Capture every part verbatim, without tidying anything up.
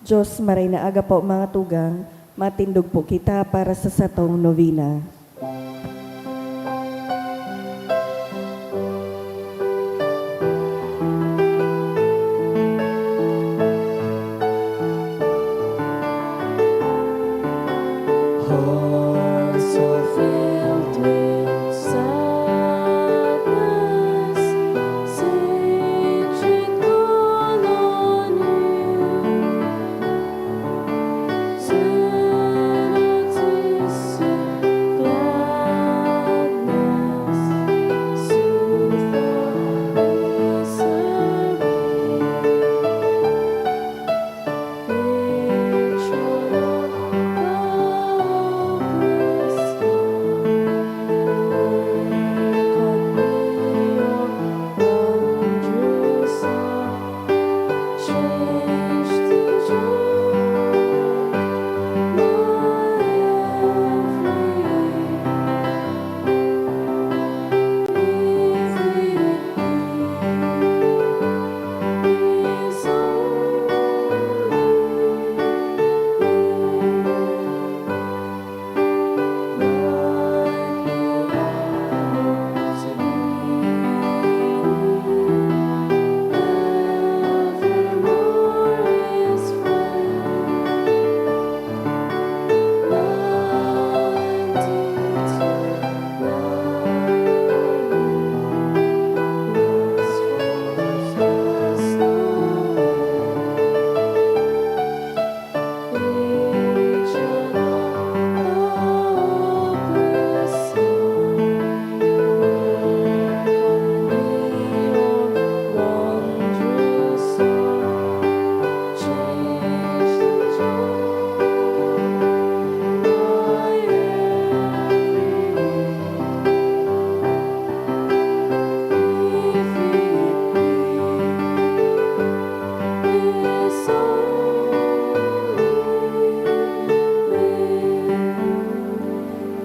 Diyos, maray na aga po, mga tugang, matindog po kita para sa satong novena. Hearts so filled with sadness, Saint, should call on you. Turn our tears to gladness, soothe our misery.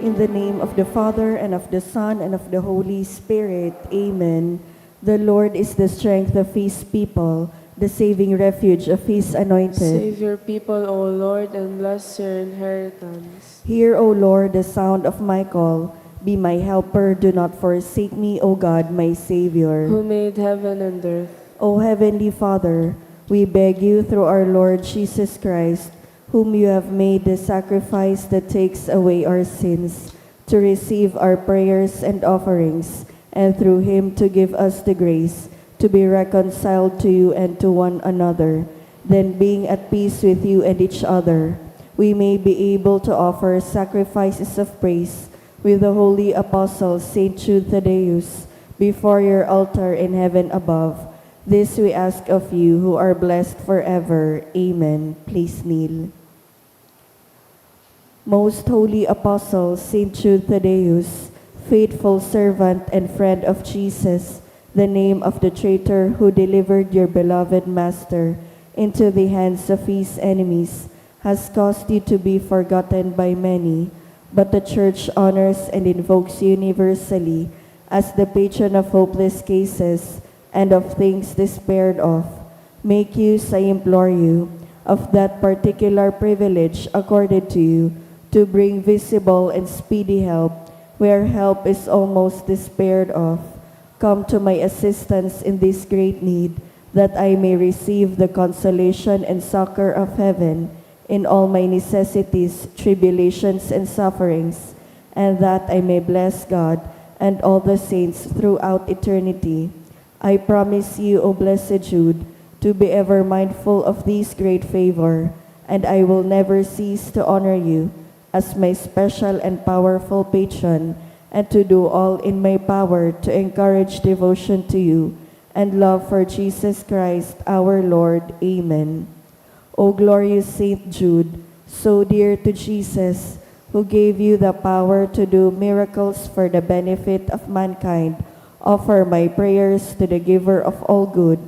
In the name of the Father, and of the Son, and of the Holy Spirit. Amen. The Lord is the strength of His people, the saving refuge of His anointed. Save your people, O Lord, and bless your inheritance. Hear, O Lord, the sound of my call. Be my helper, do not forsake me, O God, my Savior. Who made heaven and earth. O Heavenly Father, we beg you through our Lord Jesus Christ, whom you have made the sacrifice that takes away our sins, to receive our prayers and offerings, and through him to give us the grace to be reconciled to you and to one another. Then, being at peace with you and each other, we may be able to offer sacrifices of praise with the holy apostle Saint Jude Thaddeus before your altar in heaven above. This we ask of you, who are blessed forever. Amen. Please kneel. Most Holy Apostle Saint Jude Thaddeus, faithful servant and friend of Jesus, the name of the traitor who delivered your beloved Master into the hands of his enemies, has caused you to be forgotten by many, but the Church honors and invokes you universally as the patron of hopeless cases and of things despaired of. Make use, I implore you, of that particular privilege accorded to you to bring visible and speedy help where help is almost despaired of. Come to my assistance in this great need, that I may receive the consolation and succor of heaven in all my necessities, tribulations, and sufferings, and that I may bless God and all the saints throughout eternity. I promise you, O Blessed Jude, to be ever mindful of this great favor, and I will never cease to honor you as my special and powerful patron, and to do all in my power to encourage devotion to you and love for Jesus Christ our Lord. Amen. O glorious Saint Jude, so dear to Jesus, who gave you the power to do miracles for the benefit of mankind, offer my prayers to the Giver of all good,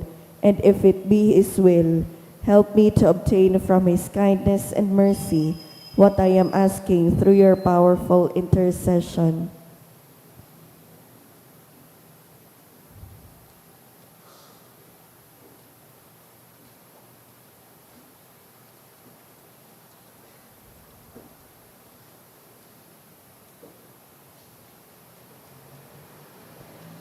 and if it be His will, help me to obtain from His kindness and mercy what I am asking through your powerful intercession.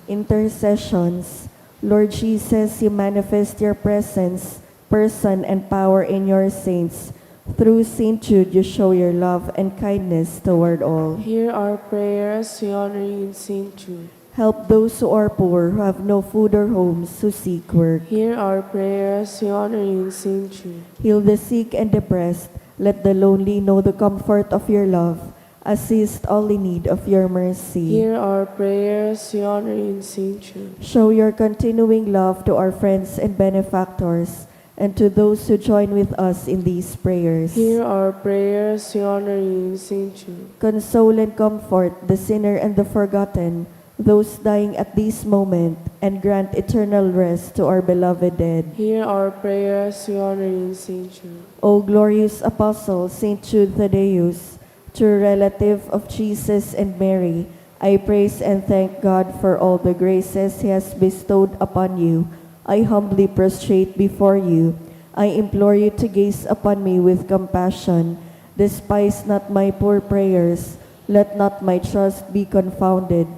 Intercessions. Lord Jesus, you manifest your presence, person, and power in your saints. Through Saint Jude, you show your love and kindness toward all. Hear our prayers, we honor you in Saint Jude. Help those who are poor, who have no food or homes, who seek work. Hear our prayers, we honor you in Saint Jude. Heal the sick and depressed. Let the lonely know the comfort of your love. Assist all in need of your mercy. Hear our prayers, we honor you in Saint Jude. Show your continuing love to our friends and benefactors, and to those who join with us in these prayers. Hear our prayers, we honor you in Saint Jude. Console and comfort the sinner and the forgotten, those dying at this moment, and grant eternal rest to our beloved dead. Hear our prayers, we honor you in Saint Jude. O glorious Apostle, Saint Jude Thaddeus, true relative of Jesus and Mary, I praise and thank God for all the graces He has bestowed upon you. I humbly prostrate before you. I implore you to gaze upon me with compassion. Despise not my poor prayers. Let not my trust be confounded.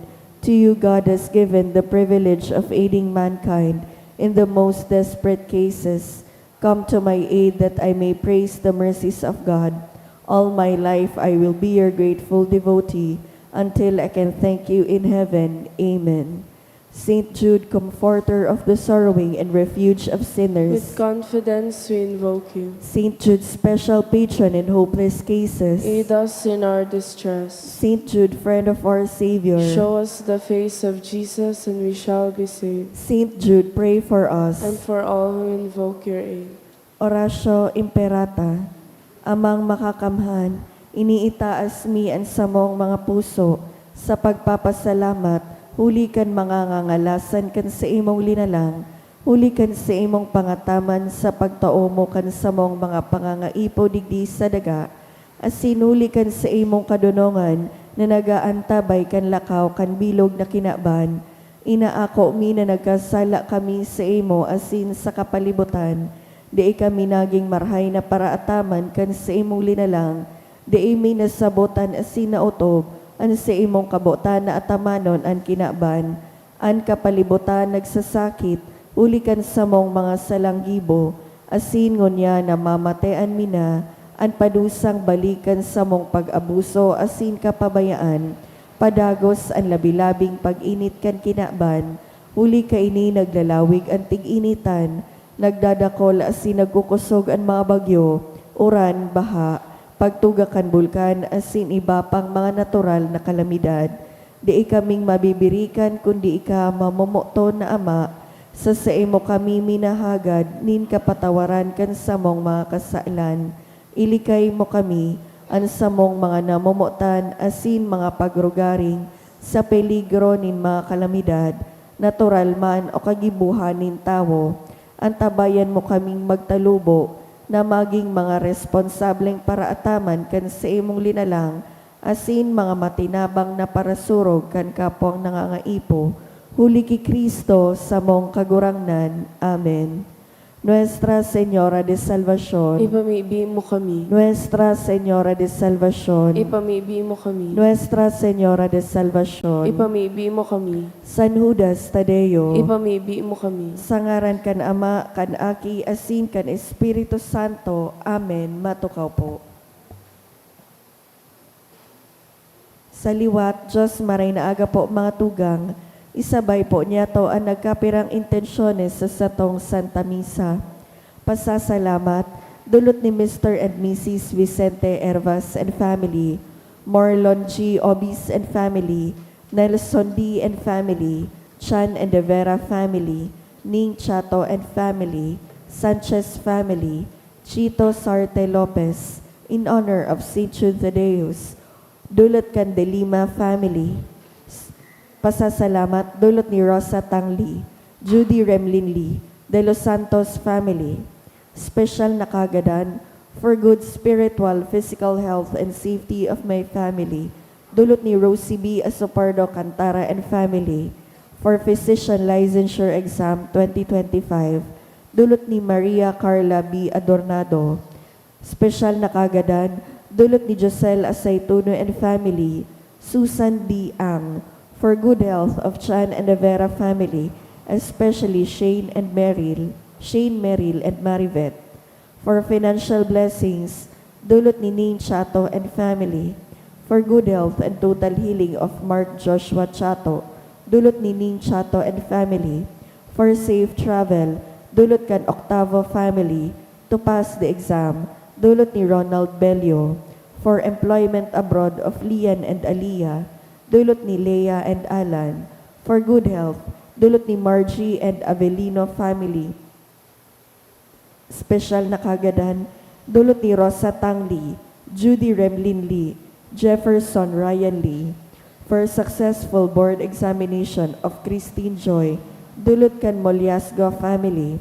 To you God has given the privilege of aiding mankind in the most desperate cases. Come to my aid that I may praise the mercies of God. All my life I will be your grateful devotee until I can thank you in heaven. Amen. Saint Jude, comforter of the sorrowing and refuge of sinners. With confidence we invoke you. Saint Jude, special patron in hopeless cases. Aid us in our distress. Saint Jude, friend of our Savior. Show us the face of Jesus and we shall be saved. Saint Jude, pray for us. And for all who invoke your aid. Oratio Imperata. Amang Makakamhan, iniitaas mi an samong mga puso sa pagpapasalamat huli kan mga ngangalasan kan saimong linalang, huli kan saimong pangataman sa pagtao mo kan samong mga pangangaipo digdi sa daga, asin huli kan saimong kadonongan na nag-aantabay kan lakaw kan bilog na kinaban. Inaako mi na nagkasala kami saimo asin sa kapalibutan. Dai kami nagin marahay na paraataman kan saimong linalang. Dai mi nasabot an asin na otob, an saimong kabotan na atamanon an kinaban. An kapalibutan nagsasakit huli kan samong mga salang gibo, asin ngunyan namamatean mi na an padusang balik kan samong pag-abuso asin kapabayaan, padagos an labi-labing pag-init kan kinaban, huli kaini naglalawig an tig-initan, nagdadakol asin nagkukosog an mga bagyo, uran, baha, pagtuga kan bulkan asin iba pang mga natural na kalamidad. Dai kaming mabibirikan kundi ika, mamomoton na Ama, sa saimo kami minahagad nin kapatawaran kan samong mga kasalan. Ilikay mo kami, an samong mga namomotan asin mga pagrugaring, sa peligro nin mga kalamidad, natural man o kagibohan nin tawo. Antabayan mo kaming magtalubo na magin mga responsableng paraataman kan saimong linalang asin mga matinabang na parasurog kan kapwang nangangaipo, huli ki Cristo, samong Kagurangnan. Amen. Nuestra Señora de Salvacion. Ipamibi mo kami. Nuestra Señora de Salvacion. Ipamibi mo kami. Nuestra Señora de Salvacion. Ipamibi mo kami. San Judas Tadeo. Ipamibi mo kami. Sa ngaran kan Ama, kan Aki, asin kan Espiritu Santo. Amen. Matukaw po. Sa liwat, Diyos, maray na aga po, mga tugang. Isabay po niyato an nagkapirang intensyones sa satong Santa Misa. Pasasalamat, dulot ni Mister and Missus Vicente Hervas and family, Morlon G. Obis and family, Nelson D. and family, Chan and De Vera family, Ning Chato and family, Sanchez family, Chito Sarte Lopez, in honor of Saint Jude Thaddeus, dulot kan De Lima family. S-, pasasalamat, dulot ni Rosa Tangli, Judy Remlinli, De Los Santos family. Special na kagadan for good spiritual, physical health and safety of my family, dulot ni Rosie B. Asopardo Cantara and family, for physician licensure exam twenty twenty-five, dulot ni Maria Carla B. Adornado. Special na kagadan, dulot ni Josel Aceituno and family, Susan D. Ang, For good health of Chan and Rivera family, especially Shane and Meryl, Shane, Meryl, and Marivet. For financial blessings, dulot ni Ning Chato and family. For good health and total healing of Mark Joshua Chato, dulot ni Ning Chato and family. For safe travel, dulot kan Octavo family. To pass the exam, dulot ni Ronald Bello. For employment abroad of Lian and Aliyah, dulot ni Lea and Alan. For good health, dulot ni Margie and Avelino family. Special na kagadan, dulot ni Rosa Tangli, Judy Remlin Lee, Jefferson Ryan Lee. For successful board examination of Christine Joy, dulot kan Moliasgo family.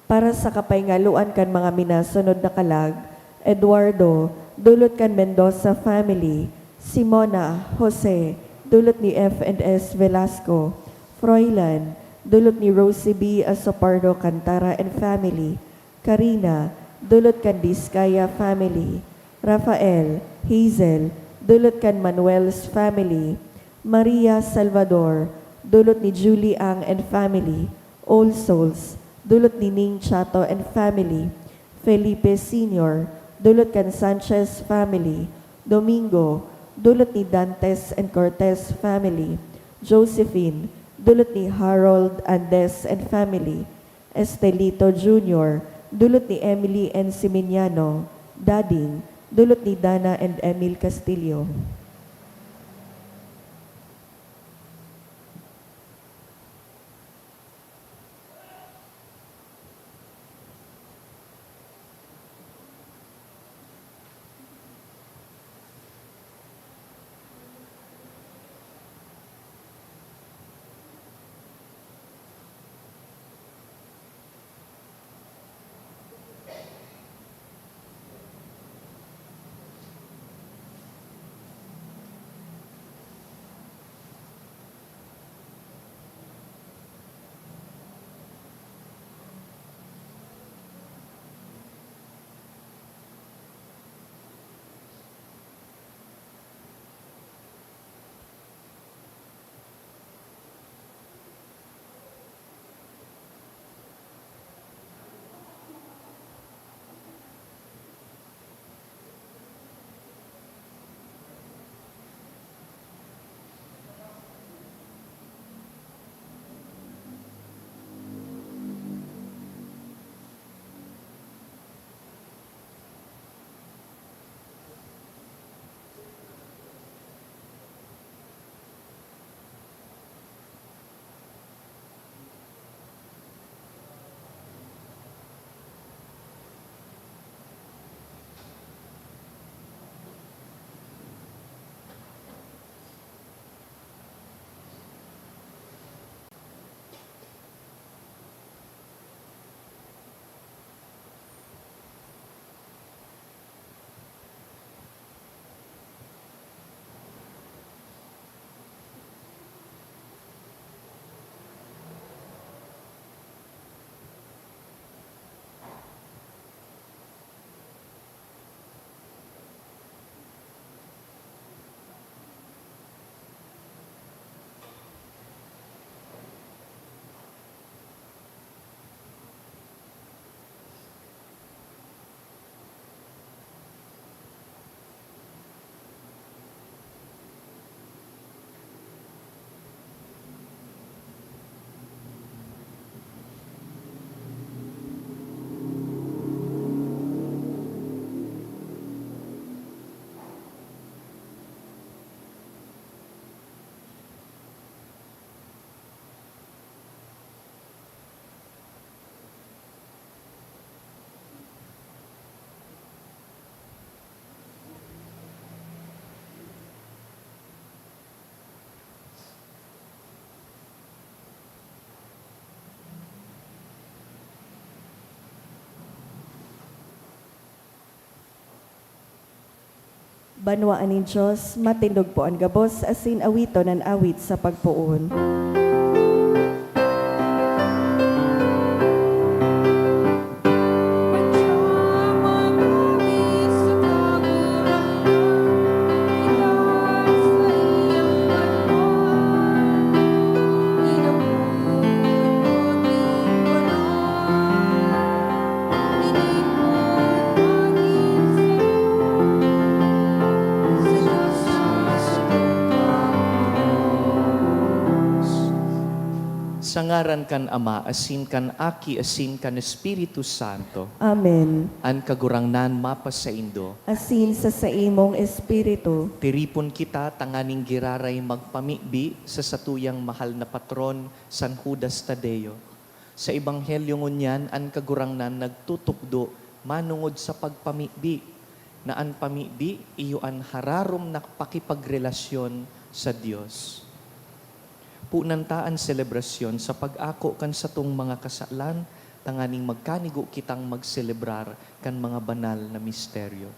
Para sa kapahingaluan kan mga minasunod na kalag, Eduardo, dulot kan Mendoza family. Simona, Jose, dulot ni F and S Velasco. Froilan, dulot ni Rosie B Asopardo Cantara and family. Karina, dulot kan Discaya family. Rafael, Hazel, dulot kan Manuel's family. Maria Salvador, dulot ni Julie Ang and family. All Souls, dulot ni Ning Chato and family. Felipe Senior, dulot kan Sanchez family. Domingo, dulot ni Dantes and Cortez family. Josephine, dulot ni Harold Andes and family. Estelito Junior, dulot ni Emily Enciminiano. Dading, dulot ni Dana and Emil Castillo. Banwaan nin Dios, matindog po an gabos asin awiton an awit sa pagpoon. Sa ngaran kan Ama, asin kan Aki, asin kan Espiritu Santo. Amen. An Kagurangnan mapasaindo. Asin sa saimong espiritu. Tiripon kita tanganing giraray magpamibi sa satuyang mahal na patron, San Judas Tadeo. Sa Ebanghelyo ngunyan, an Kagurangnan nagtutukdo manongod sa pagpamibi, na an pamibi iyo an hararom na pakipagrelasyon sa Dios. Punan ta an selebrasyon sa pag-ako kan satong mga kasalan, tanganing magkanigo kitang magselebrar kan mga banal na misteryo.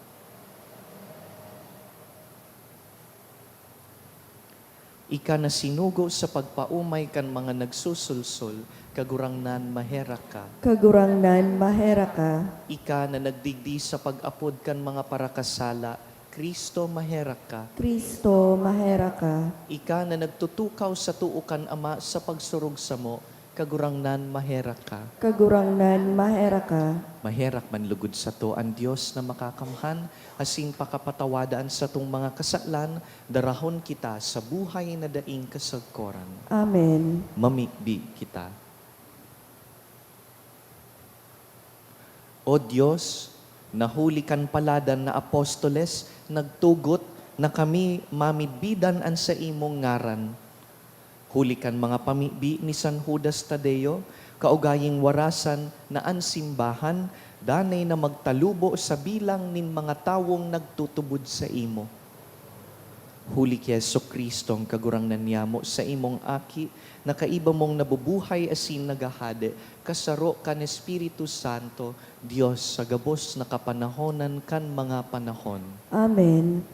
Ika na sinugo sa pagpaomay kan mga nagsusulsol, Kagurangnan, maherak ka. Kagurangnan, maherak ka. Ika na nagdigdi sa pag-apod kan mga parakasala, Kristo, maherak ka. Kristo, maherak ka. Ika na nagtutukaw sa too kan Ama sa pagsurog samo, Kagurangnan, maherak ka. Kagurangnan, maherak ka. Maherak man lugod sato an Dios na makakamhan, asin pakapatawada an satong mga kasalan, darahon kita sa buhay na daing kasagkoran. Amen. Mamibi kita. O Dios, na huli kan paladan na apostoles nagtugot na kami mamidbidan an saimong ngaran. Huli kan mga pamibi ni San Judas Tadeo, kaugaying warasan na an simbahan danay na magtalubo sa bilang nin mga tawong nagtutubod saimo. Huli ki Jesu-Cristo, an Kagurangnan niyamo, saimong Aki, na kaiba mong nabubuhay asin naghahade, kasaro kan Espiritu Santo, Dios sa gabos na kapanahonan kan mga panahon. Amen.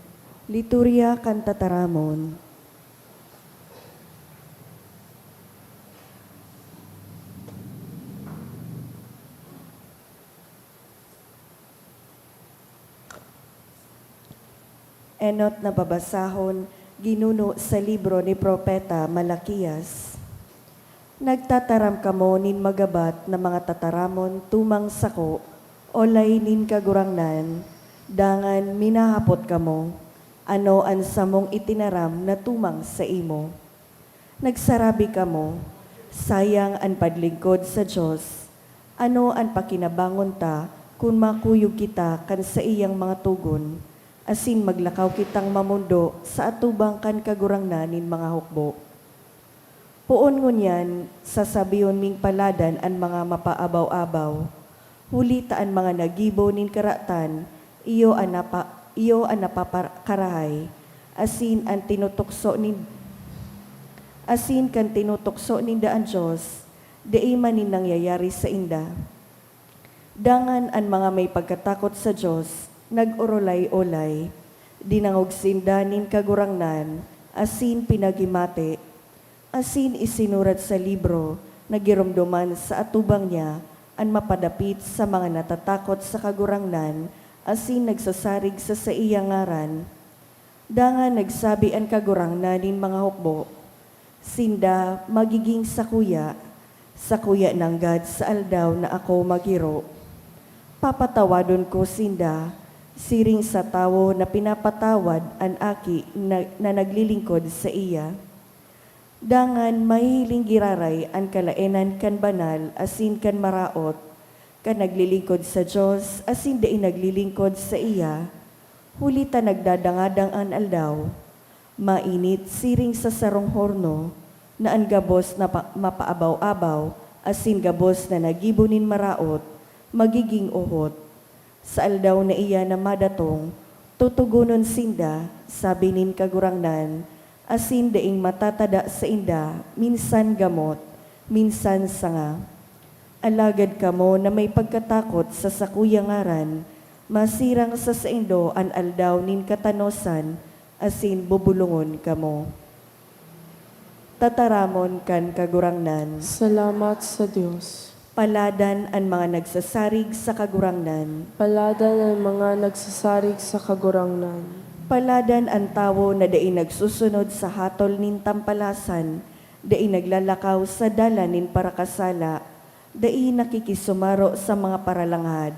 Liturya kan Tataramon. Enot na babasahon, ginuno sa libro ni Propeta Malaquias. Nagtataram kamo nin magabat na mga tataramon tumang sako, olay nin Kagurangnan, dangan minahapot kamo, "Ano an samong itinaram na tumang saimo?" Nagsarabi kamo, "Sayang an paglingkod sa Dios! Ano an pakinabangon ta kun makuyog kita kan saiyang mga togon, asin maglakaw kitang mamondo sa atubang kan Kagurangnan nin mga hukbo?" Poon ngunyan, sasabihon ming paladan an mga mapaabaw-abaw, huli ta an mga naggibo nin karatan iyo an napa-, iyo an napapakarahay, asin an tinutukso nin-, asin kan tinutukso ninda an Dios, dai man nin nangyayari sainda. Dangan an mga may pagkatakot sa Dios nag-orolay-olay. Dinangog sinda nin Kagurangnan asin pinaghimati, asin isinurat sa libro na giromdoman sa atubang niya an mapadapit sa mga natatakot sa Kagurangnan asin nagsasarig sa saiyang ngaran. Dangan nagsabi an Kagurangnan nin mga hukbo, "Sinda magigin sakuya, sakuya nanggad sa aldaw na ako maghiro. Papatawadon ko sinda, siring sa tawo na pinapatawad an aki na, na naglilingkod saiya." Dangan mahihiling giraray an kalaenan kan banal asin kan maraot, kan naglilingkod sa Dios asin dai naglilingkod saiya, huli ta nagdadangadang an aldaw. Mainit siring sa sarong horno, na an gabos na pa-, mapaabaw-abaw asin gabos na nagibo nin maraot magigin uhot. Sa aldaw na iyan na madatong, tutugonon sinda, sabi nin Kagurangnan, asin daing matatada sainda, minsan gamot, minsan sanga. Alagad kamo na may pagkatakot sa sakuyang ngaran, masirang sa saindo an aldaw nin katanosan, asin bubulongon kamo. Tataramon kan Kagurangnan. Salamat sa Dios. Paladan an mga nagsasarig sa Kagurangnan. Paladan an mga nagsasarig sa Kagurangnan. Paladan an tawo na dai nagsusunod sa hatol nin tampalasan, dai naglalakaw sa dalan nin parakasala, dai nakikisumaro sa mga paralanghad,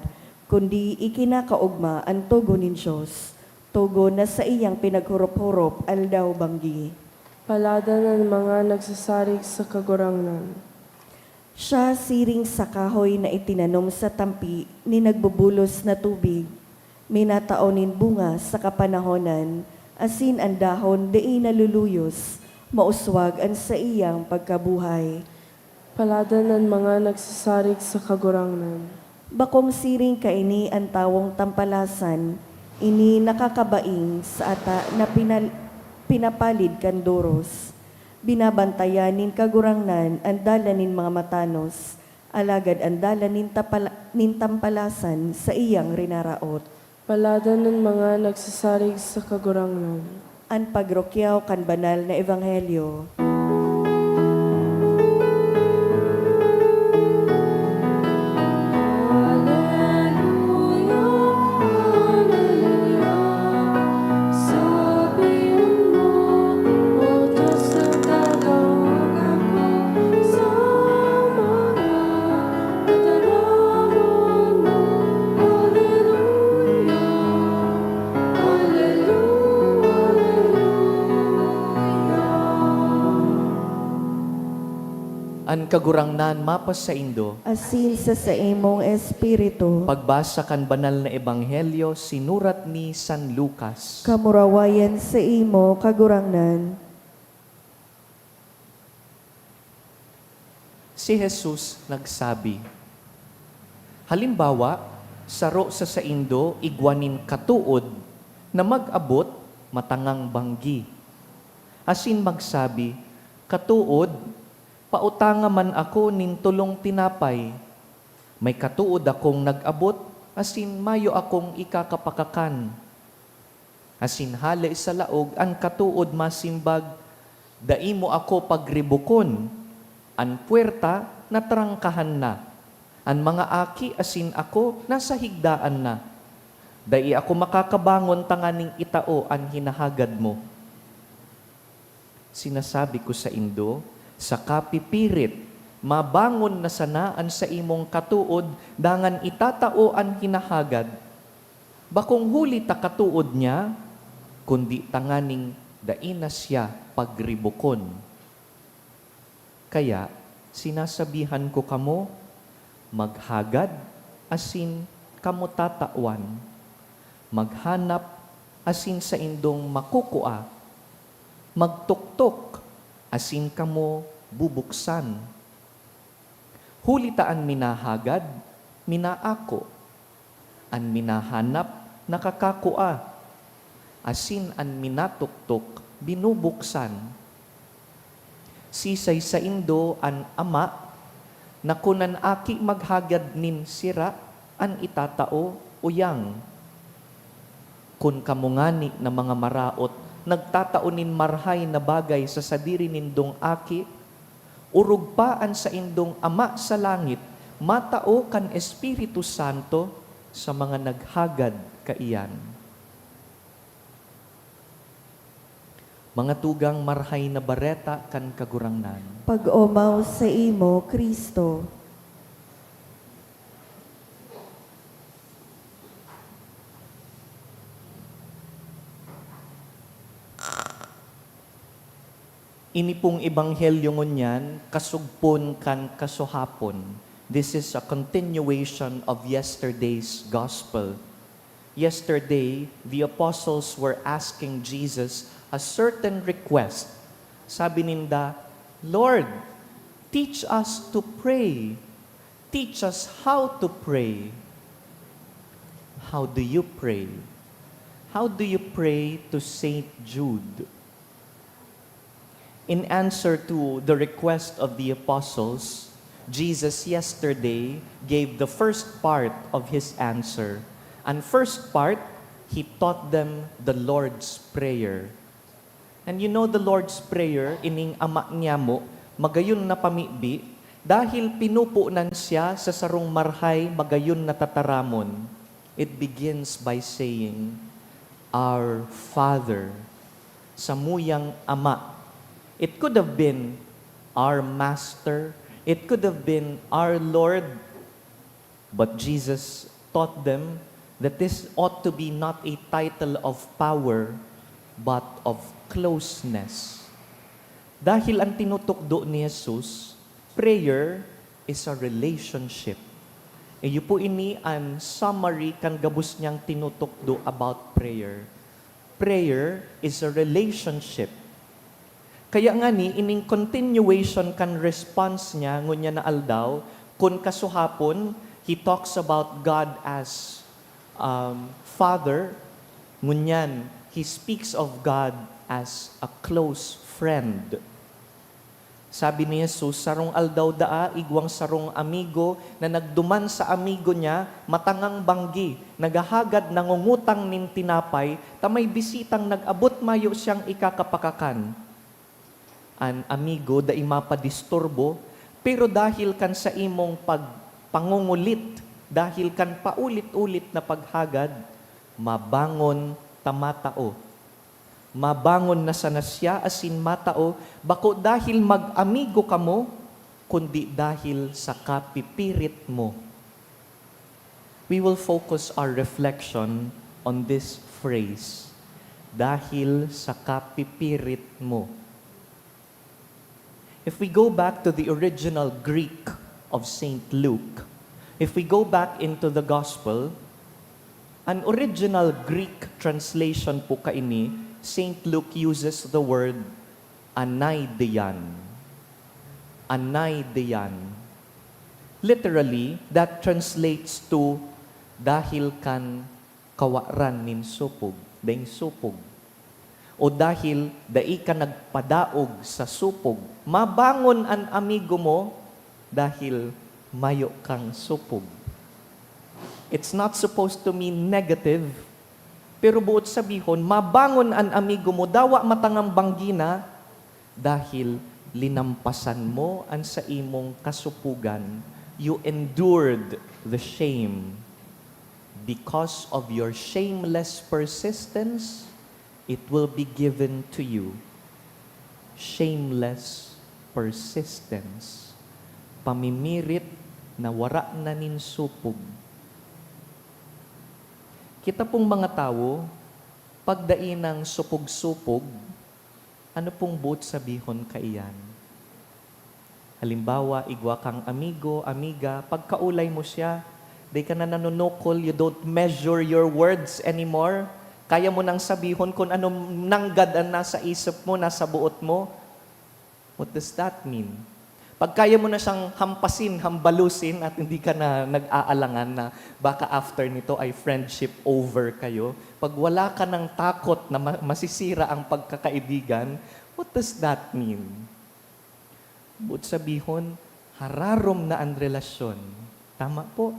kundi ikinakaogma an togon nin Dios, togon na saiyang pinaghorop-horop aldaw-banggi. Paladan an mga nagsasarig sa Kagurangnan. Siya siring sa kahoy na itinanom sa tampi nin nagbubulos na tubig. Minatao nin bunga sa kapanahonan, asin an dahon dai naluluyos, mauswag an saiyang pagkabuhay. Paladan an mga nagsasarig sa Kagurangnan. Bakong siring kaini an tawong tampalasan, ini nakakabaing sa ata na pinal-, pinapalid kan doros. Binabantayan nin Kagurangnan an dalan nin mga matanos, alagad an dalan nin tapala-, nin tampalasan saiyang rinaraot. Paladan an mga nagsasarig sa Kagurangnan. An pagrukyaw kan banal na ebanghelyo. Aleluya, aleluya. Sabihan mo, O Diyos, nagdadangog ako sa mga tataramon mo. Aleluya, aleluya, aleluya. An Kagurangnan mapasaindo. Asin sa saimong espiritu. Pagbasa kan Banal na Ebanghelyo sinurat ni San Lucas. Kamurawayan saimo, Kagurangnan. Si Jesus nagsabi, "Halimbawa, saro sa saindo igwa nin katood na mag-abot matangang banggi, asin magsabi, 'Katood, pautanga man ako nin tolong tinapay.' May katood akong nag-abot asin mayo akong ikakapakakan. Asin hale sa laog an katood masimbag, 'Dai mo ako pagribokon.' An puwerta natrangkahan na. An mga aki asin ako nasa higdaan na. Dai ako makakabangon tanganing itao an hinahagad mo." Sinasabi ko saindo, sa kapipirit, mabangon na sana an saimong katood dangan itatao an hinahagad, bakong huli ta katood niya, kundi tanganing dai na siya pagribokon. Kaya, sinasabihan ko kamo, maghagad asin kamo tatawan. Maghanap asin saindong makukua. Magtuktok asin kamo bubuksan. Huli ta an minahagad, minaako. An minahanap, nakakakua. Asin an minatuktok, binubuksan. Sisay saindo an ama na kun an aki maghagad nin sira, an itatao uyang? Kun kamo ngani na mga maraot nagtatao nin marhay na bagay sa sadiri nindong aki, orog pa an saindong Ama sa langit matao kan Espiritu Santo sa mga naghagad kaiyan. Mga tugang, Marhay na Bareta kan Kagurangnan. Pag-omaw saimo, Cristo. Ini pong ebanghelyo ngunyan, kasugpon kan kasuhapon. This is a continuation of yesterday's gospel. Yesterday, the apostles were asking Jesus a certain request. Sabi ninda, "Lord, teach us to pray. Teach us how to pray." How do you pray? How do you pray to Saint Jude? In answer to the request of the apostles, Jesus yesterday gave the first part of his answer. An first part, he taught them the Lord's Prayer. And you know the Lord's Prayer, ining Ama niyamo, magayon na pamibi, dahil pinupunan siya sa sarong marhay magayon na tataramon. It begins by saying, "Our Father," samuyang Ama. It could have been, "Our Master." It could have been, "Our Lord." But Jesus taught them that this ought to be not a title of power, but of closeness. Dahil ang tinutukdo ni Jesus, prayer, is a relationship. Iyo po ini an summary kan gabos niyang tinutukdo about prayer. Prayer is a relationship. Kaya ngani, ining continuation kan response niya ngunyan na aldaw, kun kasuhapon, he talks about God as, um, Father, ngunyan, he speaks of God as a close friend. Sabi ni Jesus, "Sarong aldaw daa, igwang sarong amigo na nagduman sa amigo niya, matangang banggi, naghahagad, nangungutang nin tinapay, ta may bisitang nag-abot, mayo siyang ikakapakakan." An amigo dai mapadisturbo, pero dahil kan saimong pagpangungulit, dahil kan paulit-ulit na paghagad, mabangon ta matao. Mabangon na sana siya asin matao, bako dahil mag-amigo kamo, kundi dahil sa kapipirit mo. We will focus our reflection on this phrase, "Dahil sa kapipirit mo." If we go back to the original Greek of Saint Luke, if we go back into the Gospel, an original Greek translation po kaini, Saint Luke uses the word anaidean. Anaidean. Literally, that translates to "dahil kan kawaran nin sopog, daing sopog." O dahil dai ka nagpadaog sa sopog. Mabangon an amigo mo dahil mayo kang sopog. It's not supposed to mean negative, pero boot sabihon, mabangon an amigo mo, dawa matangang banggi na, dahil linampasan mo an saimong kasopogan. You endured the shame. Because of your shameless persistence, it will be given to you. Shameless persistence. Pamimirit na wara na nin sopog. Kita pong mga tawo, pag dai nang sopog-sopog, ano pong boot sabihon kaiyan? Halimbawa, igwa kang amigo, amiga, pagkaulay mo siya, dai ka na nanunukol, you don't measure your words anymore. Kaya mo nang sabihon kun ano nanggad an nasa isip mo, nasa boot mo. What does that mean? Pag kaya mo na siyang hampasin, hambalusin, at hindi ka na nag-aalangan na baka after nito ay friendship over kayo, pag wala ka ng takot na ma-, masisira ang pagkakaibigan, what does that mean? Boot sabihon, hararom na an relasyon. Tama po.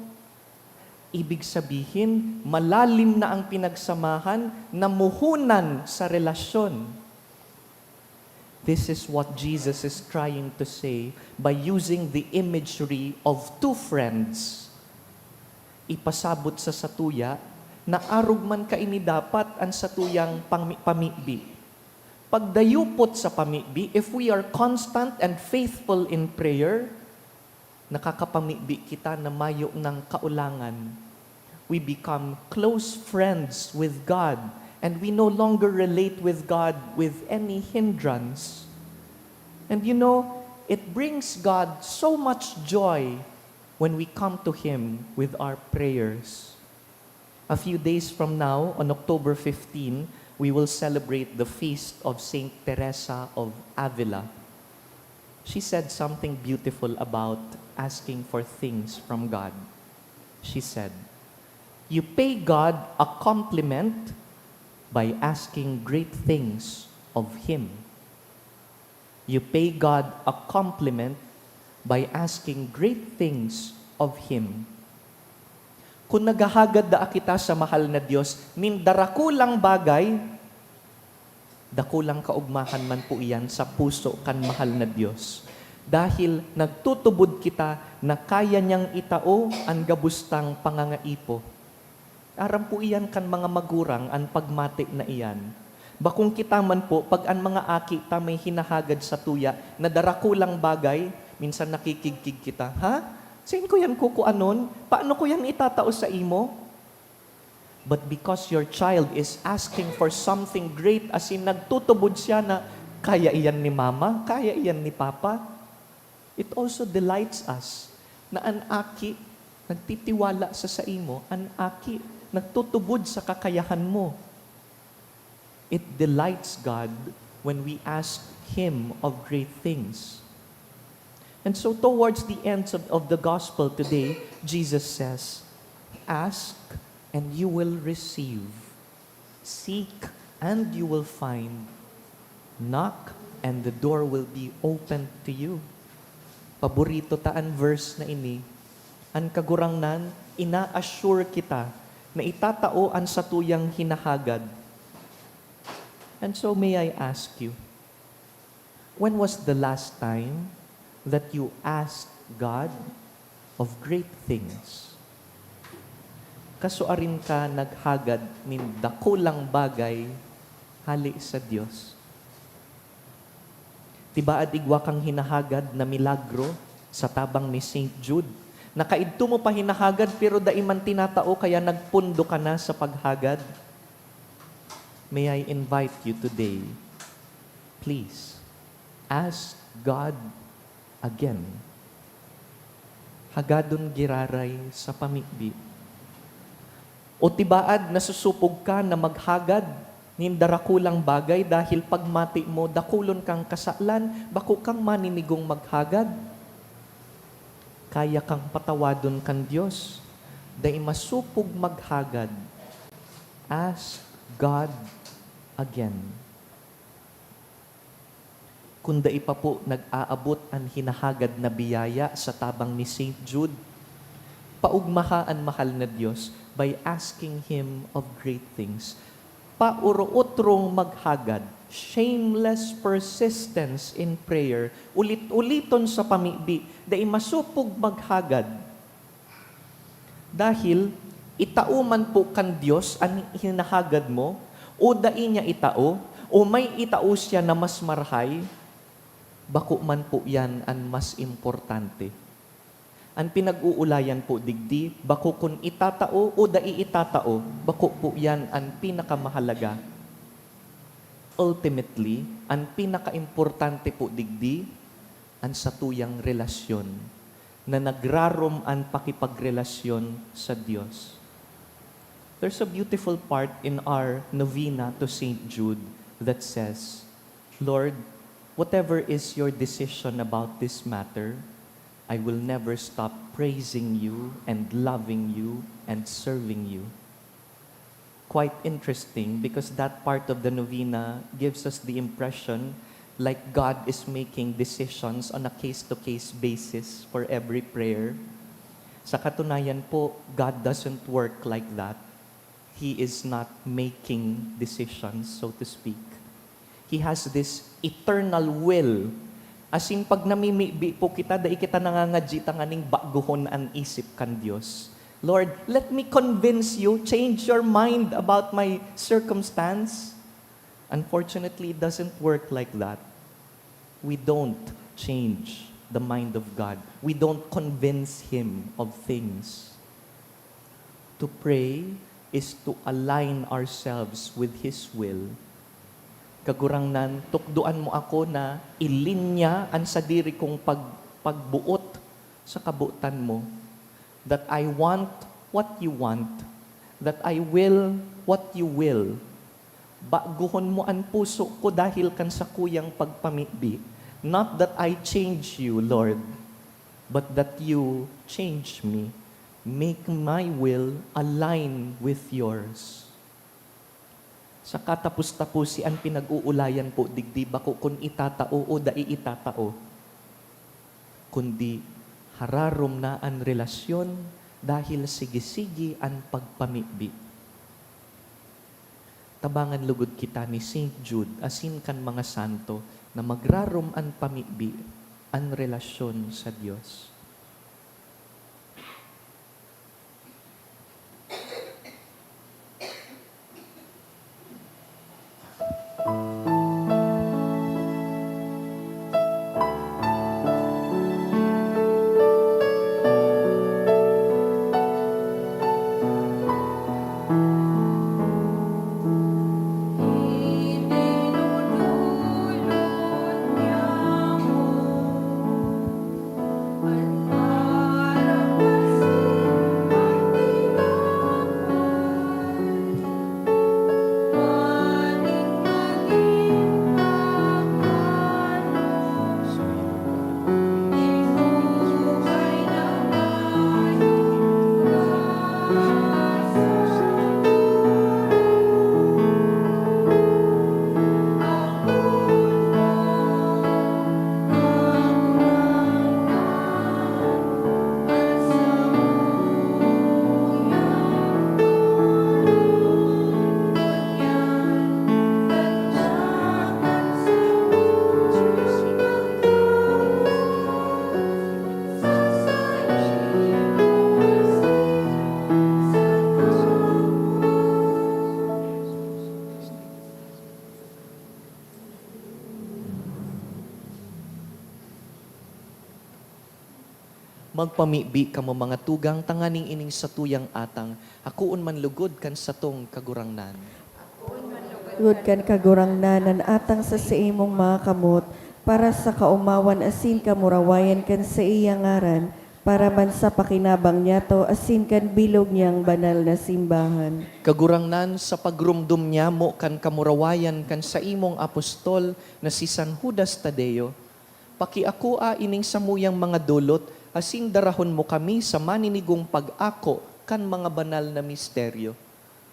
Ibig sabihin, malalim na ang pinagsamahan, namuhunan sa relasyon. This is what Jesus is trying to say by using the imagery of two friends. Ipasabot sa satuya na arog man kaini dapat an satuyang pami-, pamibi. Pagdayupot sa pamibi, if we are constant and faithful in prayer, nakakapamibi kita na mayo nang kaulangan. We become close friends with God, and we no longer relate with God with any hindrance. And you know, it brings God so much joy when we come to Him with our prayers. A few days from now, on October fifteen, we will celebrate the feast of Saint Teresa of Avila. She said something beautiful about asking for things from God. She said, "You pay God a compliment by asking great things of Him." You pay God a compliment by asking great things of Him. Kun naghahagad daa kita sa mahal na Dios nin darakulang bagay, dakulang kaogmahan man po iyan sa puso kan mahal na Dios. Dahil nagtutubod kita na kaya niyang itao an gabos tang pangangaipo. Aram po iyan kan mga magurang an pagmati na iyan. Bakong kita man po, pag an mga aki ta may hinahagad satuya na darakulang bagay, minsan nakikigkig kita, "Ha? Sain ko yan kukuanon? Paano ko yan itatao sa imo?" But because your child is asking for something great, as in nagtutubod siya na, "Kaya iyan ni mama, kaya iyan ni papa," it also delights us. na an aki nagtitiwala sa saimo, an aki nagtutubod sa kakayahan mo. It delights God when we ask Him of great things. And so, towards the end of, of the gospel today, Jesus says, "Ask and you will receive. Seek and you will find. Knock and the door will be opened to you." Paborito ta an verse na ini. An Kagurangnan, ina-assure kita na itatao an satuyang hinahagad. And so, may I ask you, when was the last time that you asked God of great things? Kasuarin ka naghagad nin dakulang bagay hale sa Dios? Tibaad igwa kang hinahagad na milagro sa tabang ni Saint Jude. Nakaidto mo pa hinahagad pero dai man tinatao kaya nagpundo ka na sa paghagad. May I invite you today, please, ask God again. Hagadon giraray sa pamibi. O tibaad, nasusupog ka na maghagad nin darakulang bagay dahil pagmati mo, dakulon kang kasalan, bako kang maninigong maghagad? Kaya kang patawadon kan Dios. Dai masupog maghagad. Ask God again. Kun dai pa po nag-aabot an hinahagad na biyaya sa tabang ni Saint Jude, paugmaha an mahal na Dios by asking Him of great things. Paurotrong maghagad, shameless persistence in prayer, ulit-uliton sa pamibi, dai masupog maghagad. Dahil itao man po kan Dios an hinahagad mo, o dai niya itao, o may itao siya na mas marahay, bako man po yan an mas importante. An pinag-uulayan po digdi, bako kun itatao o dai itatao, bako po yan an pinakamahalaga. Ultimately, an pinakaimportante po digdi, an satuyang relasyon na nagrarom an pakipagrelasyon sa Dios. There's a beautiful part in our novena to Saint Jude that says, "Lord, whatever is your decision about this matter, I will never stop praising you and loving you and serving you." Quite interesting because that part of the novena gives us the impression like God is making decisions on a case-to-case basis for every prayer. Sa katunayan po, God doesn't work like that. He is not making decisions, so to speak. He has this eternal will. Asin pag namimibi po kita, dai kita nangangadyi tanganing baguhon an isip kan Dios. "Lord, let me convince you, change your mind about my circumstance." Unfortunately, it doesn't work like that. We don't change the mind of God. We don't convince Him of things. To pray is to align ourselves with His will. "Kagurangnan, tukdoan mo ako na ilinya an sadiri kong pag-, pagboot sa kabotan mo, that I want what you want, that I will what you will. Baguhon mo an puso ko dahil kan sakuyang pagpamibi. Not that I change you, Lord, but that you change me. Make my will align with yours." Sa katapos-taposi an pinag-uulayan po digdi, bako kun itatao o dai itatao, kundi hararom na an relasyon dahil sige-sige an pagpamibi. Tabangan lugod kita ni Saint Jude asin kan mga santo na magrarom an pamibi, an relasyon sa Dios. Magpamibi kamo, mga tugang, tanganing ining satuyang atang hakoon man lugod kan satong Kagurangnan. Lugod kan Kagurangnan an atang sa saimong mga kamot, para sa kaomawan asin kamurawayan kan saiyang ngaran, para man sa pakinabang niyato asin kan bilog niyang banal na simbahan. Kagurangnan, sa pagromdom nyamo kan kamurawayan kan saimong apostol na si San Judas Tadeo, pakiakoa ining samuyang mga dolot asin darahon mo kami sa maninigong pag-ako kan mga banal na misteryo.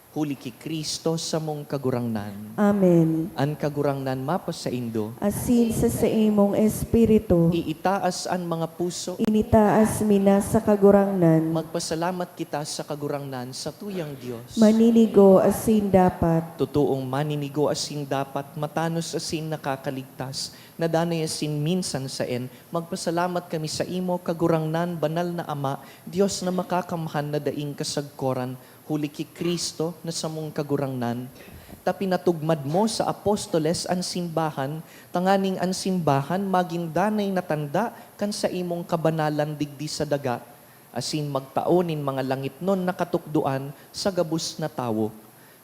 Huli ki Cristo samong Kagurangnan. Amen. An Kagurangnan mapasaindo. Asin sa saimong espiritu. Iitaas an mga puso. Initaas mi na sa Kagurangnan. Magpasalamat kita sa Kagurangnan, satuyang Dios. Maninigo asin dapat. Totoong maninigo asin dapat, matanos asin nakakaligtas, na danay asin minsan saen, magpasalamat kami saimo, Kagurangnan, Banal na Ama, Dios na makakamhan na daing kasagkoran, huli ki Cristo na samong Kagurangnan, ta pinatugmad mo sa apostoles an simbahan, tanganing an simbahan magin danay na tanda kan saimong kabanalan digdi sa daga, asin magtao nin mga langitnon na katukdoan sa gabos na tawo.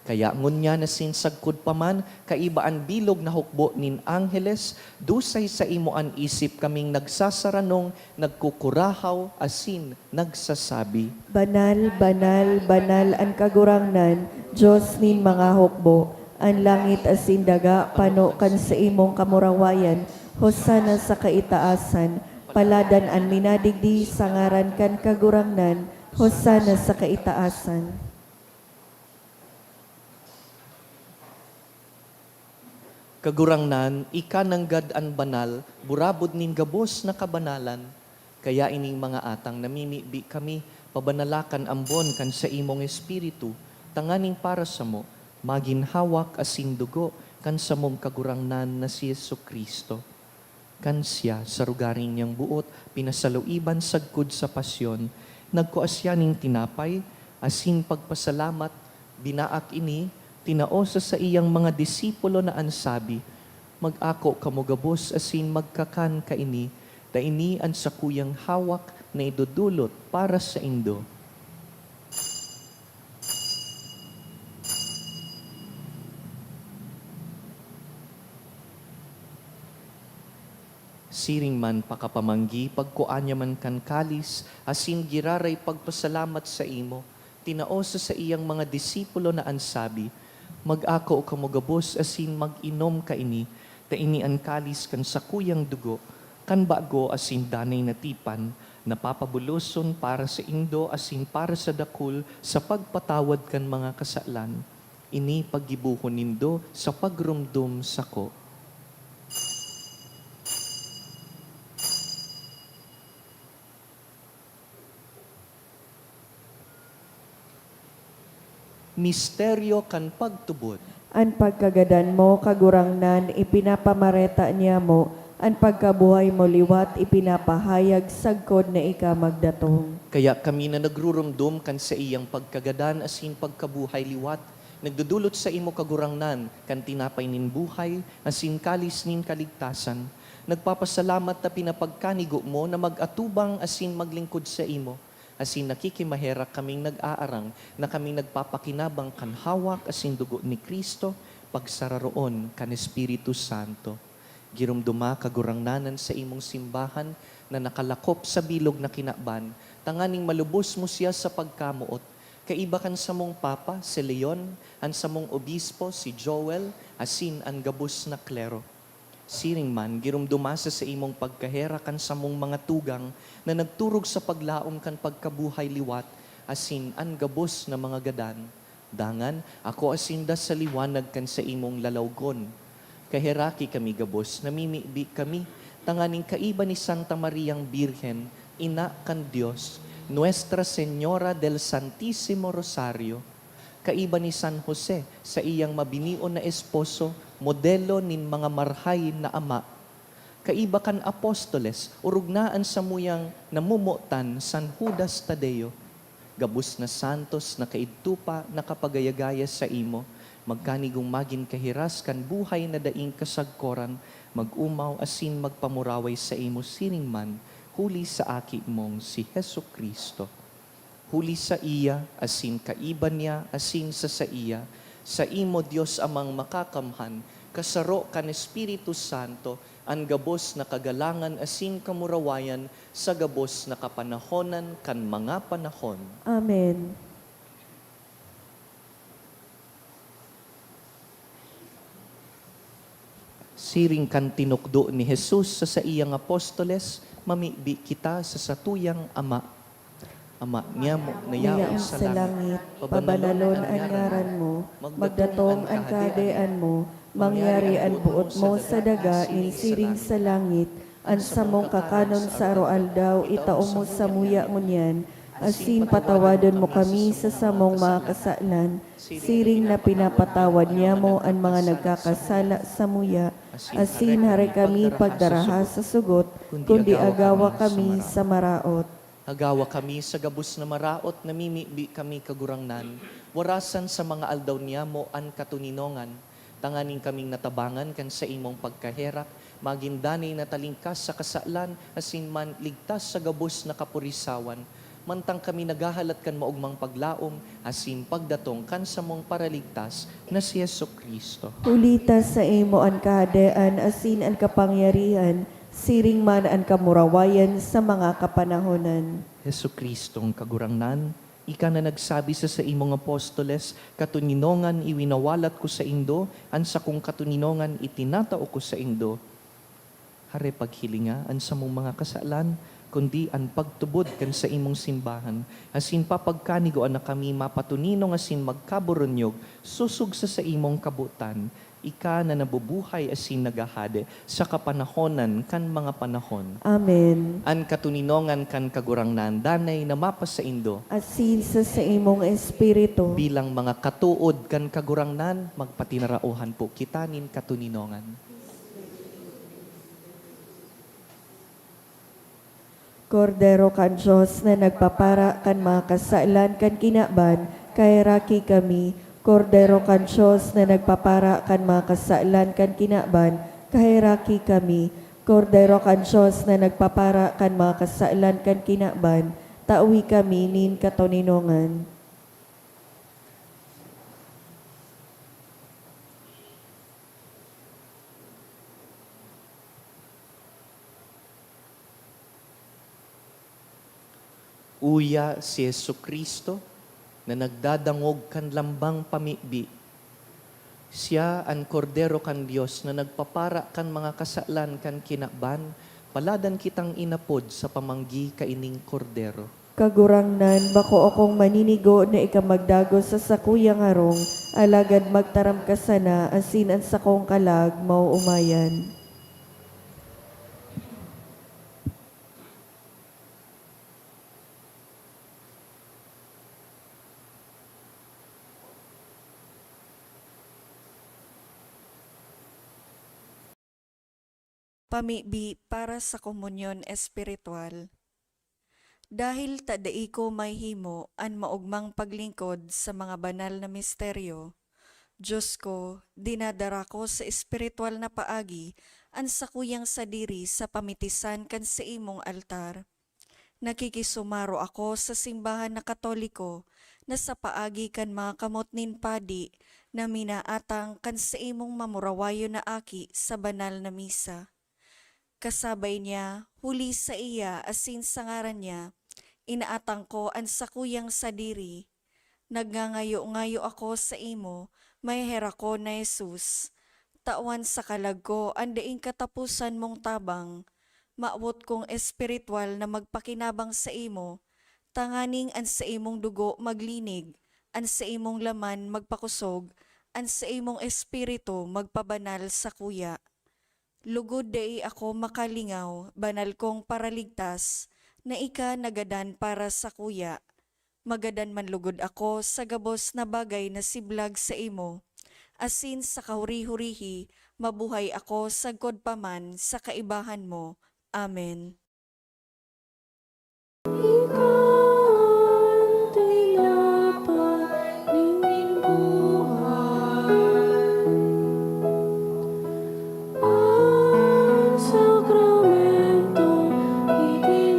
Kaya ngunyan asin sagkod pa man, kaiba an bilog na hukbo nin angheles, dusay saimo an isip kaming nagsasaranong, nagkukurahaw, asin nagsasabi, Banal, banal, banal an Kagurangnan, Dios nin mga hukbo. An langit asin daga pano kan saimong kamurawayan. Hosana sa kaitaasan. Paladan an minadigdi sa ngaran kan Kagurangnan. Hosana sa kaitaasan. Kagurangnan, ika nanggad an banal, burabod nin gabos na kabanalan. Kaya ining mga atang namimibi kami, pabanala kan ambon kan saimong Espiritu, tanganing para samo, magin hawak asin dugo kan samong Kagurangnan na si Jesu-Cristo. Kan siya, sa rogaring niyang boot, pinasaluiban sagkod sa pasyon, nagkua siya nin tinapay, asin pagpasalamat, binaak ini, tinao sa saiyang mga disipulo na an sabi, "Mag-ako kamo gabos asin magkakan kaini, ta ini an sakuyang hawak na idodolot para saindo." Siring man pakapamanggi, pagkua niya man kan kalis, asin giraray pagpasalamat saimo, tinao sa saiyang mga disipulo na an sabi, "Mag-ako kamo gabos asin mag-inom kaini, ta ini an kalis kan sakuyang dugo, kan bago asin danay na tipan, na papabuloson para saindo asin para sa dakul sa pagpatawad kan mga kasalan. Ini paggibohon nindo sa pagromdom sako." Misteryo kan pagtubod. An pagkagadan mo, Kagurangnan, ipinapamareta niamo, an pagkabuhay mo liwat ipinapahayag sagkod na ika magdatong. Kaya kami na nagruromdom kan saiyang pagkagadan asin pagkabuhay liwat, nagdodolot saimo, Kagurangnan, kan tinapay nin buhay asin kalis nin kaligtasan. Nagpapasalamat ta pinapagkanigo mo na mag-atubang asin maglingkod saimo, asin nakikimaherak kaming nag-aarang na kami nagpapakinabang kan hawak asin dugo ni Cristo, pagsararoon kan Espiritu Santo. Giromdoma, Kagurangnan, an saimong simbahan na nakalakop sa bilog na kinaban, tanganing malubos mo siya sa pagkamoot, kaiba kan samong Papa, si Leon, an samong Obispo, si Joel, asin an gabos na klero. Siring man, giromdoma sa saimong pagkaherak an samong mga tugang na nagturog sa paglaom kan pagkabuhay liwat asin an gabos na mga gadan. Dangan, akoa sinda sa liwanag kan saimong lalawgon. Kaheraki kami gabos, namimibi kami, tanganing kaiba ni Santa Mariang Birhen, Ina kan Dios, Nuestra Señora del Santísimo Rosario, kaiba ni San Jose, saiyang mabinion na esposo, modelo nin mga marhay na ama, kaiba kan apostoles, orog na an samuyang namomotan, San Judas Tadeo. Gabos na santos na kaidto pa nakapagayagaya saimo, magkanigong magin kahiras kan buhay na daing kasagkoran, mag-omaw asin magpamuraway saimo siring man, Huli sa Aki mong si Jesu-Cristo. Huli saiya, asin kaiba niya, asin sa saiya, saimo, Dios Amang Makakamhan, kasaro kan Espiritu Santo, an gabos na kagalangan asin kamurawayan sa gabos na kapanahonan kan mga panahon. Amen. Siring kan tinukdo ni Jesus sa saiyang apostoles, mamibi kita sa satuyang Ama. Ama niamo na yaon sa langit, pabanalon an ngaran mo, magdatong an kahadean mo, mangyari an boot mo sa daga nin siring sa langit. An samong kakanon sa aroaldaw, itao mo samuya ngunyan, asin patawadon mo kami sa samong mga kasalan, siring na pinapatawad niamo an mga nagkakasala samuya, asin hare kami pagdaraha sa sugot, kundi agawa kami sa maraot. Agawa kami sa gabos na maraot, namimibi kami, Kagurangnan, warasan sa mga aldaw niamo an katoninongan, tanganing kaming natabangan kan saimong pagkaherak, magin danay na talingkas sa kasalan asin man ligtas sa gabos na kapurisawan, mantang kami naghahalat kan maogmang paglaom asin pagdatong kan samong Paraligtas na si Jesu-Cristo. Huli ta saimo an kahadean asin an kapangyarihan, siring man an kamurawayan sa mga kapanahonan. Jesu-Cristong Kagurangnan, ika na nagsabi sa saimong apostoles, "Katoninongan iwinawalat ko saindo, an sakong katoninongan itinatao ko saindo." Hare paghilinga an samong mga kasalan, kundi an pagtubod kan saimong simbahan, asin papagkanigoan na kami mapatoninong asin magkaburunyog sosog sa saimong kabotan, ika na nabubuhay asin naghahade sa kapanahonan kan mga panahon. Amen. An katoninongan kan Kagurangnan danay na mapasaindo. Asin sa saimong espiritu. Bilang mga katood kan Kagurangnan, magpatinaraohan po kita nin katoninongan. Kordero kan Dios na nagpapara kan mga kasalan kan kinaban, kaheraki kami. Kordero kan Dios na nagpapara kan mga kasalan kan kinaban, kaheraki kami. Kordero kan Dios na nagpapara kan mga kasalan kan kinaban, tawi kami nin katoninongan. Uya si Jesu-Cristo na nagdadangog kan lambang pamibi. Siya an Kordero kan Dios na nagpapara kan mga kasalan kan kinaban, paladan kitang inapod sa pamanggi kaining Kordero. Kagurangnan, bako akong maninigo na ika magdagos sa sakuyang harong, alagad magtaram ka sana, asin an sakong kalag maoomayan. Pamibi para sa komunyon espiritual. Dahil ta dai ko mahihimo an maogmang paglingkod sa mga banal na misteryo, Dios ko, dinadara ko sa espiritual na paagi an sakuyang sadiri sa pamitisan kan saimong altar. Nakikisumaro ako sa simbahan na Katoliko na sa paagi kan mga kamot nin padi na minaatang kan saimong mamurawayon na aki sa banal na misa. Kasabay niya, huli saiya asin sa ngaran niya, inaatang ko an sakuyang sadiri. Nagngangayo-ngayo ako saimo, maheherakon na Jesus, tawan sa kalag ko an daing kataposan mong tabang. Mawot kong espiritual na magpakinabang saimo, tanganing an saimong dugo maglinig, an saimong laman magpakosog, an saimong espiritu magpabanal sakuya. Lugod dai ako makalingaw, banal kong Paraligtas, na ika nagadan para sakuya. Magadan man lugod ako sa gabos na bagay na siblag saimo, asin sa kahuri-hurihi, mabuhay ako sagkod pa man sa kaibahan mo. Amen. Ika an tinapay nin buhay. An sakramento, iti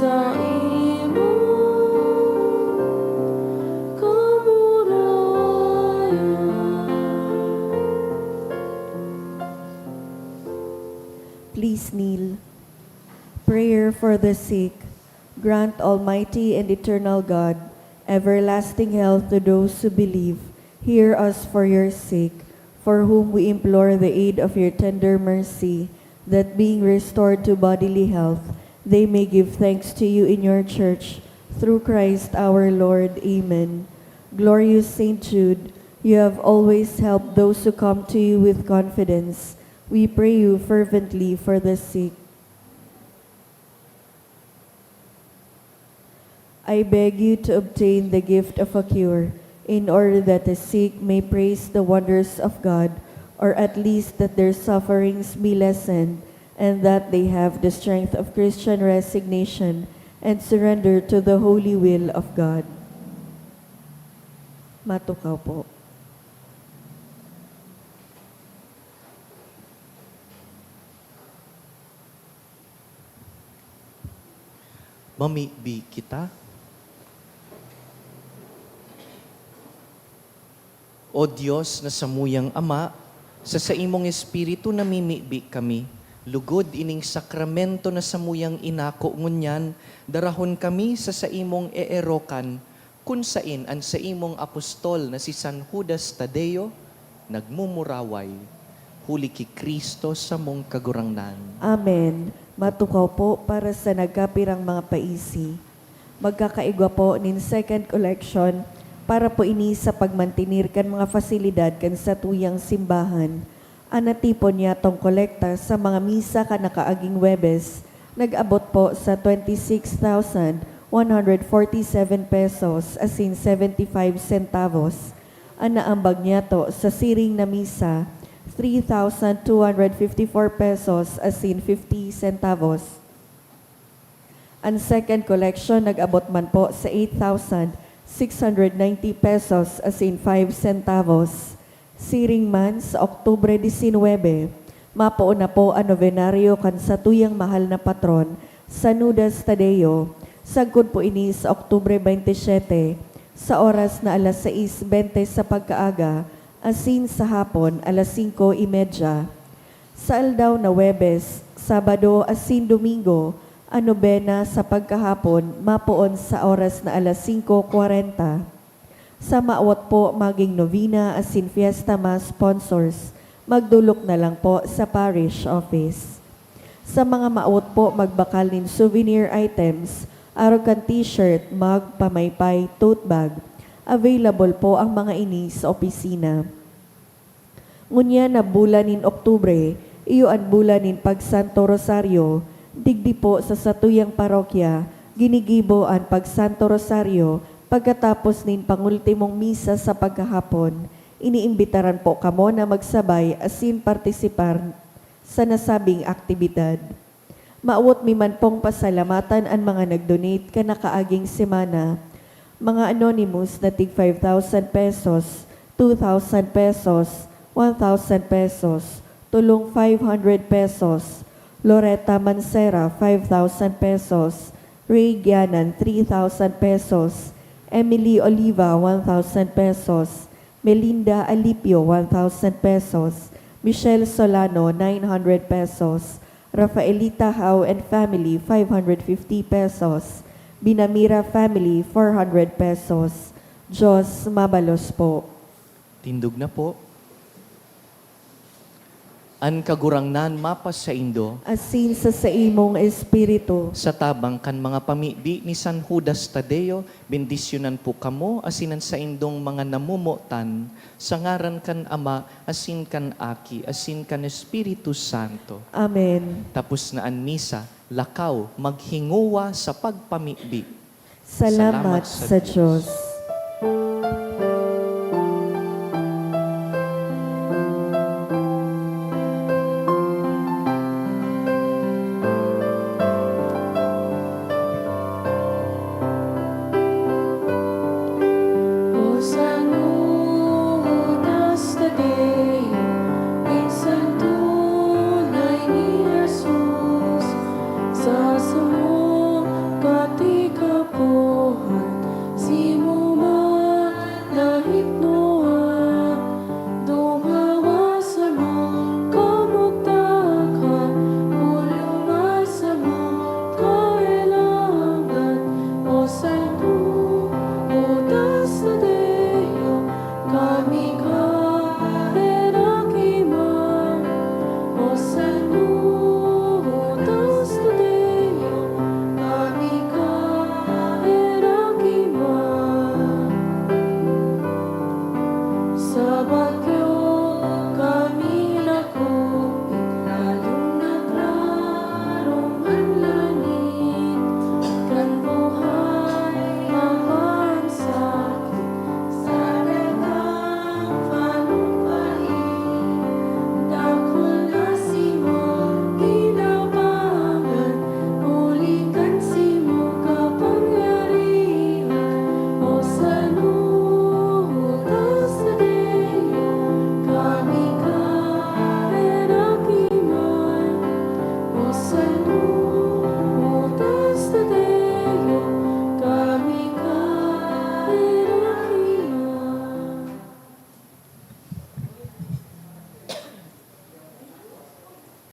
Saimo kamurawayan. Please kneel. Prayer for the sick. Grant, Almighty and Eternal God, everlasting health to those who believe. Hear us for your sake, for whom we implore the aid of your tender mercy, that being restored to bodily health, they may give thanks to you in your church, through Christ our Lord. Amen. Glorious Saint Jude, you have always helped those who come to you with confidence. We pray you fervently for the sick. I beg you to obtain the gift of a cure, in order that the sick may praise the wonders of God, or at least that their sufferings be lessened, and that they have the strength of Christian resignation and surrender to the holy will of God. Matukaw po. Mamibi kita. O Dios na samuyang Ama, sa saimong Espiritu namimibi kami, lugod ining sakramento na samuyang inako ngunyan, darahon kami sa saimong eerokan, kun saen an saimong apostol na si San Judas Tadeo nagmumuraway, huli ki Cristo samong Kagurangnan. Amen. Matukaw po para sa nagkapirang mga paisi. Magkakaigwa po nin second collection para po ini sa pagmantener kan mga fasilidad kan satuyang simbahan. An natipon niyatong kolekta sa mga misa kan nakaaging Huwebes nag-abot po sa twenty-six thousand one hundred forty-seven pesos asin seventy-five centavos. An naambag niyato sa siring na misa, three thousand two hundred fifty-four pesos asin fifty centavos. An second collection nag-abot man po sa eight thousand six hundred ninety pesos asin five centavos. Siring man, sa Oktubre disinwebe, mapoon na po an nobenaryo kan satuyang mahal na patron, San Judas Tadeo, sagkod po ini sa Oktubre baynte siyete, sa oras na alas sais bente sa pagkaaga, asin sa hapon, alas singko y media. Sa aldaw na Huwebes, Sabado asin Domingo, an nobena sa pagkahapon mapoon sa oras na alas singko kwarenta. Sa mawot po maging novena asin fiesta mass sponsors, magdolok na lang po sa parish office. Sa mga mawot po magbakal nin souvenir items, arog kan t-shirt, mug, pamaypay, tote bag, available po ang mga ini sa opisina. Ngunyan na bulan nin Oktubre, iyo an bulan nin Pagsanto Rosario. Digdi po sa satuyang parokya, ginigibo an Pagsanto Rosario pagkatapos nin pangultimong misa sa pagkahapon. Iniimbitaran po kamo na magsabay asin partisipar sa nasabing aktibidad. Mawot mi man pong pasalamatan an mga nag-donate kan nakaaging semana. Mga anonymous na tig five thousand pesos, two thousand pesos, one thousand pesos, Tulong five hundred pesos, Loretta Mancera five thousand pesos, Ray Gianan three thousand pesos, Emily Oliva one thousand pesos, Melinda Alipio one thousand pesos, Michelle Solano nine hundred pesos, Rafaelita Hao and family five hundred fifty pesos, Binamira family four hundred pesos. Diyos mabalos po. Tindog na po. An Kagurangnan mapasaindo. Asin sa saimong espiritu. Sa tabang kan mga pamibi ni San Judas Tadeo, bendisyonan po kamo asin an saindong mga namomotan, sa ngaran kan Ama, asin kan Aki, asin kan Espiritu Santo. Amen. Tapos na an misa, lakaw, maghingowa sa pagpamibi. Salamat sa Diyos.